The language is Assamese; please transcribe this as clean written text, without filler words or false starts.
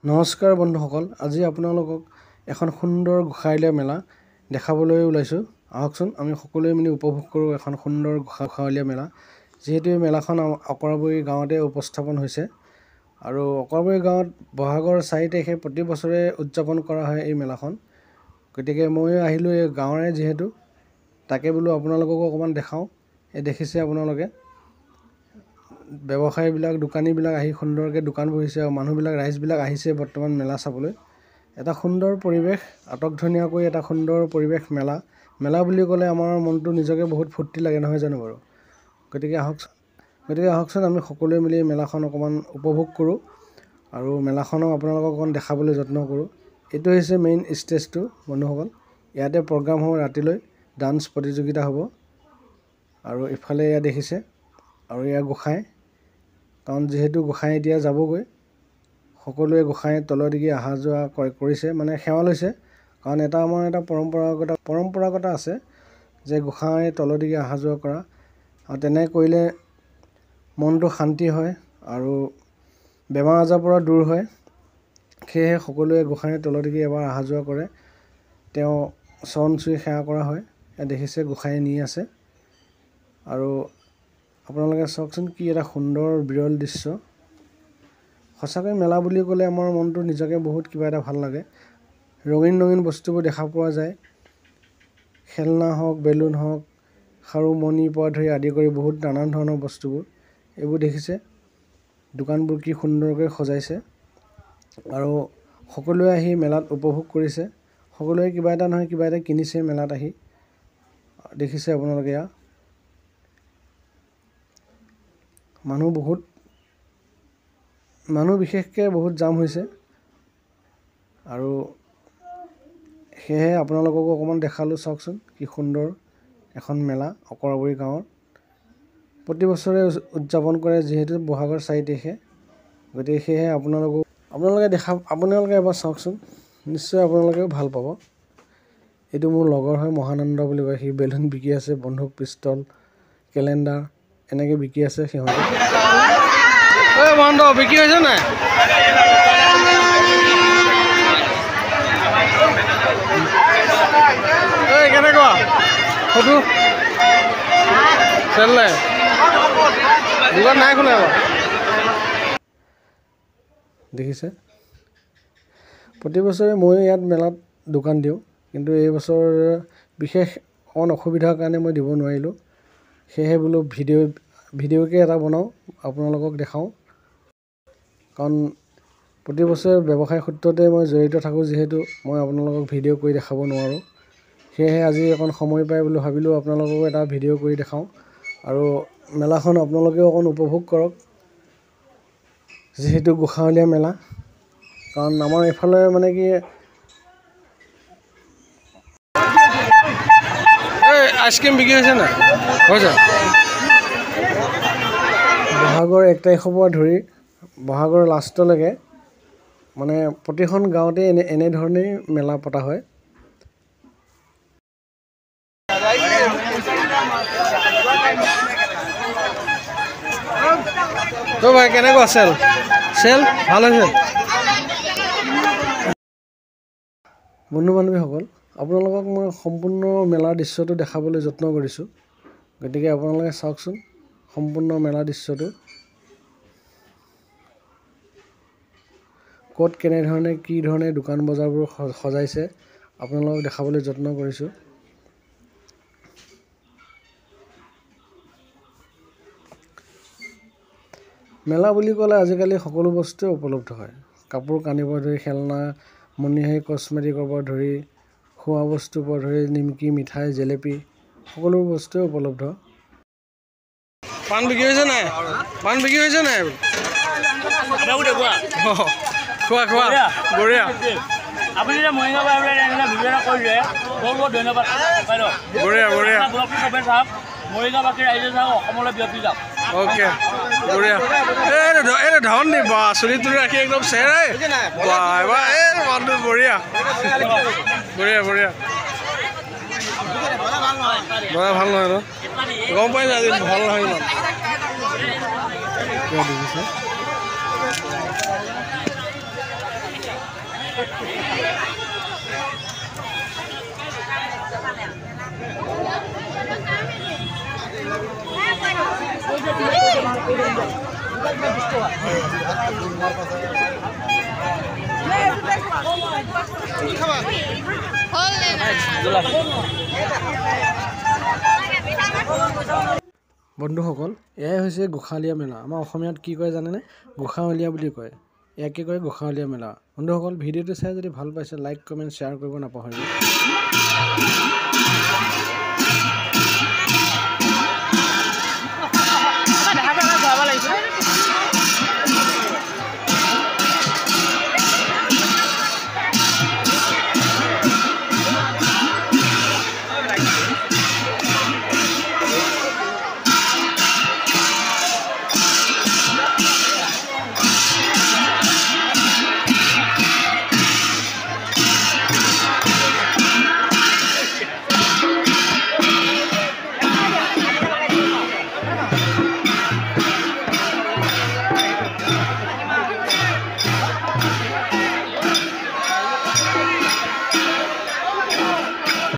নমস্কাৰ বন্ধুসকল, আজি আপোনালোকক এখন সুন্দৰ গোসাঁইলীয়া মেলা দেখাবলৈ ওলাইছোঁ। আহকচোন আমি সকলোৱে মিলি উপভোগ কৰোঁ এখন সুন্দৰ গোসাঁইলীয়া মেলা। যিহেতু এই মেলাখন অকৰাবৰী গাঁৱতে উপস্থাপন হৈছে আৰু অকৰাবৰী গাঁৱত বহাগৰ 4 তাৰিখে প্ৰতি বছৰে উদযাপন কৰা হয় এই মেলাখন। গতিকে ময়ো আহিলোঁ এই গাঁৱৰে যিহেতু, তাকে বোলো আপোনালোককো অকণমান দেখাওঁ। এই দেখিছে আপোনালোকে ব্যৱসায়ীবিলাক, দোকানীবিলাক আহি সুন্দৰকৈ দোকান বহিছে আৰু মানুহবিলাক, ৰাইজবিলাক আহিছে বৰ্তমান মেলা চাবলৈ। এটা সুন্দৰ পৰিৱেশ, আটকধুনীয়াকৈ এটা সুন্দৰ পৰিৱেশ মেলা। মেলা বুলি ক'লে আমাৰ মনটো নিজকে বহুত ফূৰ্তি লাগে, নহয় জানো বাৰু? গতিকে আহকচোন আমি সকলোৱে মিলি মেলাখন অকণমান উপভোগ কৰোঁ আৰু মেলাখনো আপোনালোকক অকণ দেখাবলৈ যত্ন কৰোঁ। এইটো হৈছে মেইন ষ্টেজটো বন্ধুসকল, ইয়াতে প্ৰগ্ৰাম হ'ব, ৰাতিলৈ ডান্স প্ৰতিযোগিতা হ'ব। আৰু ইফালে এয়া দেখিছে আৰু এয়া গোসাঁই, কাৰণ যিহেতু গোসাঁই এতিয়া যাবগৈ, সকলোৱে গোসাঁই তলদিগি অহা যোৱা কৰিছে, মানে সেৱা লৈছে। কাৰণ এটা আমাৰ এটা পৰম্পৰাগত আছে যে গোসাঁই তলদিগি অহা যোৱা কৰা, আৰু তেনে কৰিলে মনটো শান্তি হয় আৰু বেমাৰ আজাৰৰ পৰা দূৰ হয়। সেয়েহে সকলোৱে গোসাঁইৰ তলদিগি এবাৰ অহা যোৱা কৰে, তেওঁ চৰণ চুই সেৱা কৰা হয়। ইয়াত দেখিছে গোসাঁই নি আছে। আৰু আপোনালোকে চাওকচোন কি এটা সুন্দৰ বিৰল দৃশ্য। সঁচাকৈ মেলা বুলি ক'লে আমাৰ মনটো নিজকে বহুত কিবা এটা ভাল লাগে। ৰঙীন ৰঙীন বস্তুবোৰ দেখা পোৱা যায়, খেলনা হওক, বেলুন হওক, খাৰু মণিৰ পৰা ধৰি আদি কৰি বহুত নানান ধৰণৰ বস্তুবোৰ এইবোৰ দেখিছে। দোকানবোৰ কি সুন্দৰকৈ সজাইছে আৰু সকলোৱে আহি মেলাত উপভোগ কৰিছে। সকলোৱে কিবা এটা নহয় কিবা এটা কিনিছে মেলাত আহি। দেখিছে আপোনালোকে এয়া মানুহ বহুত, মানুহ বিশেষকৈ বহুত জাম হৈছে। আৰু সেয়েহে আপোনালোককো অকণমান দেখালোঁ, চাওকচোন কি সুন্দৰ এখন মেলা অকৰাবৰী গাঁৱত প্ৰতি বছৰে উদযাপন কৰে যিহেতু বহাগৰ 4 তাৰিখে। গতিকে সেয়েহে আপোনালোকে এবাৰ চাওকচোন, নিশ্চয় আপোনালোকেও ভাল পাব। এইটো মোৰ লগৰ হয়, মহানন্দ বুলি কয়, সি বেলুন বিকি আছে, বন্দুক, পিষ্টল, কেলেণ্ডাৰ এনেকৈ বিকি আছে সিহঁতে। ঐ মহানন্দ, বিক্ৰী হৈছে নাই? ঐ কেনেকুৱা ফটো চেল নাই, দোকান নাই খোলা দেখিছে। প্ৰতি বছৰে ময়ো ইয়াত মেলাত দোকান দিওঁ, কিন্তু এইবছৰ বিশেষ অকণ অসুবিধাৰ কাৰণে মই দিব নোৱাৰিলোঁ। সেয়েহে বোলো ভিডিঅ'কে এটা বনাওঁ, আপোনালোকক দেখাওঁ। কাৰণ প্ৰতি বছৰে ব্যৱসায় সূত্ৰতে মই জড়িত থাকোঁ যিহেতু মই আপোনালোকক ভিডিঅ' কৰি দেখাব নোৱাৰোঁ। সেয়েহে আজি অকণ সময় পাই বোলো ভাবিলোঁ আপোনালোককো এটা ভিডিঅ' কৰি দেখাওঁ আৰু মেলাখন আপোনালোকেও অকণ উপভোগ কৰক, যিহেতু গোসাঁইলীয়া মেলা। কাৰণ আমাৰ এইফালে মানে কি এই আইচক্ৰীম বিক্ৰী হৈছে নাই? হৈছে। বহাগৰ 1 তাৰিখৰ পৰা ধৰি বহাগৰ লাষ্টলৈকে মানে প্ৰতিখন গাঁৱতে এনেধৰণেই মেলা পতা হয়। তো ভাই কেনেকুৱা চেল? চেল ভাল হৈছে? বন্ধু বান্ধৱীসকল, আপোনালোকক মই সম্পূৰ্ণ মেলাৰ দৃশ্যটো দেখাবলৈ যত্ন কৰিছোঁ। গতিকে আপোনালোকে চাওকচোন সম্পূৰ্ণ মেলা দৃশ্যটো, ক'ত কেনেধৰণে কি ধৰণে দোকান বজাৰবোৰ সজাইছে আপোনালোকক দেখাবলৈ যত্ন কৰিছোঁ। মেলা বুলি ক'লে আজিকালি সকলো বস্তুৱে উপলব্ধ হয়, কাপোৰ কানিৰ পৰা ধৰি খেলনা, মণিহাৰী, কচমেটিকৰ পৰা ধৰি খোৱা বস্তুৰ পৰা ধৰি নিমকি, মিঠাই, জেলেপি সকলো বস্তুৱে উপলব্ধ। পাণ বিক্ৰী হৈছে নাই? পাণ বিক্ৰী হৈছে নাই? খোৱা খোৱা বঢ়িয়া। আপুনি যে মৰিগাঁও পৰা ভিডিঅ' এটা কৰিলে বহুত বহুত ধন্যবাদ বাইদেউ। বঢ়িয়া বঢ়িয়া। ব্লগটো চবেই চাওক, মৰিগাঁওবাসী ৰাইজে চাওক, অসমলৈ বিয়পি যাওক। অ'কে বঢ়িয়া। এই ধন দি বা চুলি তুলি ৰাখি একদম চেহেৰাই বা, এই মানুহটো বঢ়িয়া বঢ়িয়া বঢ়িয়া। ভাল নহয় ন? গম পাইছে আজি ভাল নহয় ইমান। দেখিছে। বন্ধুসকল, এয়াই হৈছে গোসাঁলীয়া মেলা। আমাৰ অসমীয়াত কি কয় জানেনে? গোসাঁৱলীয়া বুলি কয়। ইয়াকে কয় গোসাঁৱলীয়া মেলা। বন্ধুসকল, ভিডিঅ'টো চাই যদি ভাল পাইছে লাইক, কমেণ্ট, শ্বেয়াৰ কৰিব নাপাহৰিব।